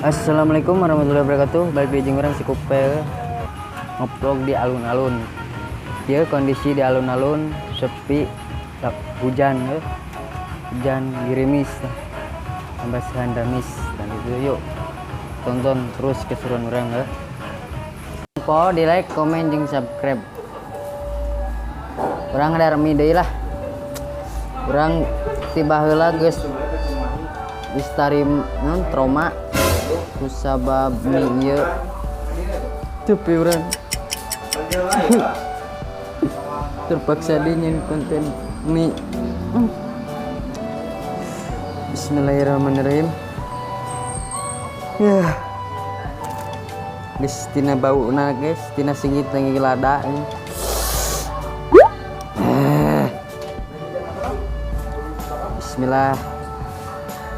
Assalamualaikum warahmatullahi wabarakatuh. Balik di jeung urang si Kupel ngevlog di alun-alun. Ieu kondisi di alun-alun sepi, hujan ya. Hujan gerimis tambah sehandamis dan itu yuk tonton terus keseruan urang ya. Info di like, komen, jeung subscribe. Urang ada remi deui lah. Urang tiba heula geus geus tarim non trauma kusabab mie ieu. Tapi urang terpaksa dinyin konten mie. Bismillahirrahmanirrahim. Ya. Geus tina bauna guys, tina singit lagi lada ini. Bismillah.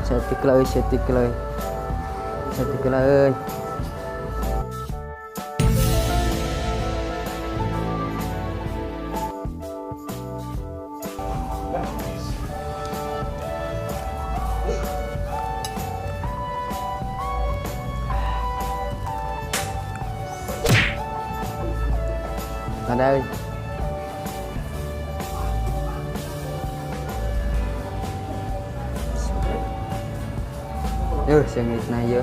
Saeutik lah euy, saeutik lah euy. Saeutik lah euy. Ada euy. Yuh, sengitna ieu.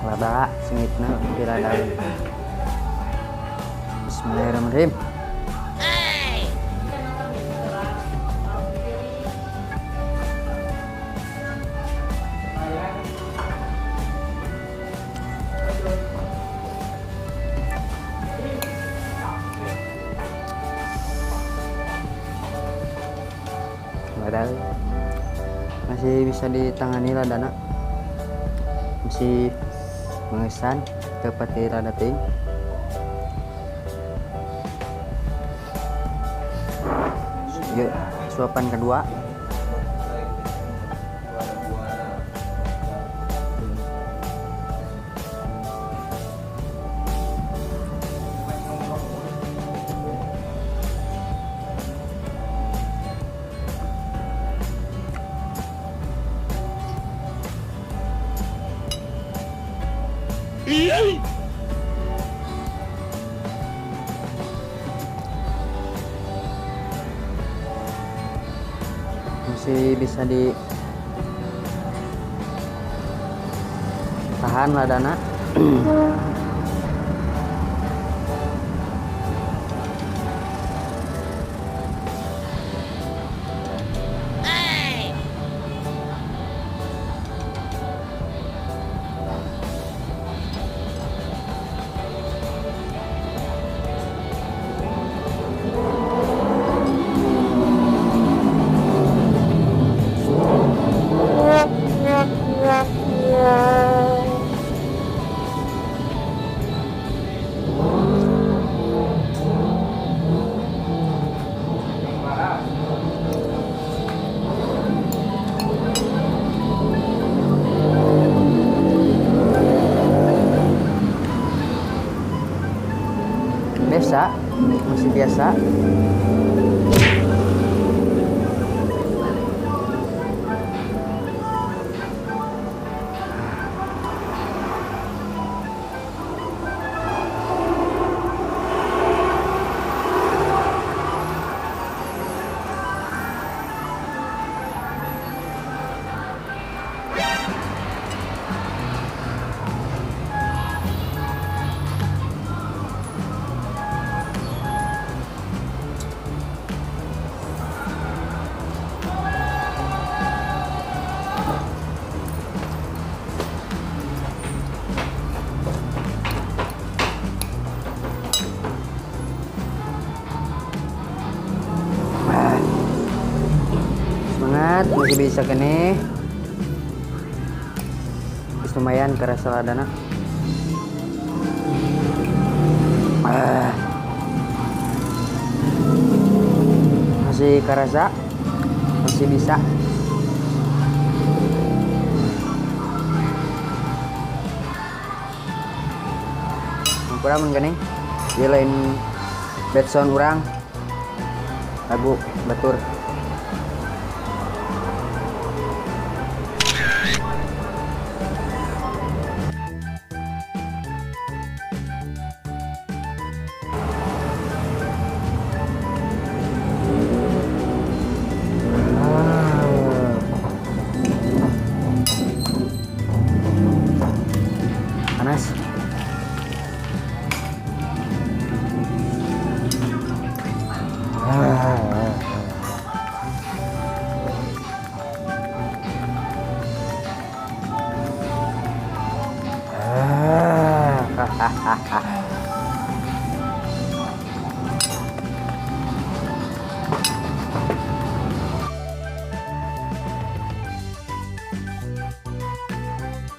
Lada sengitna di lada. Bismillahirrahmanirrahim. Lada masih bisa ditangani ladana, masih mengesan tepati lada ting. Yuk, suapan kedua. Masih bisa ditahan ladana. Biasa, masih biasa. Semangat, masih bisa kene. Terus lumayan kerasa ladana. Masih kerasa, masih bisa. Kurang gini, dia lain backsound urang lagu batur. Ah, ah.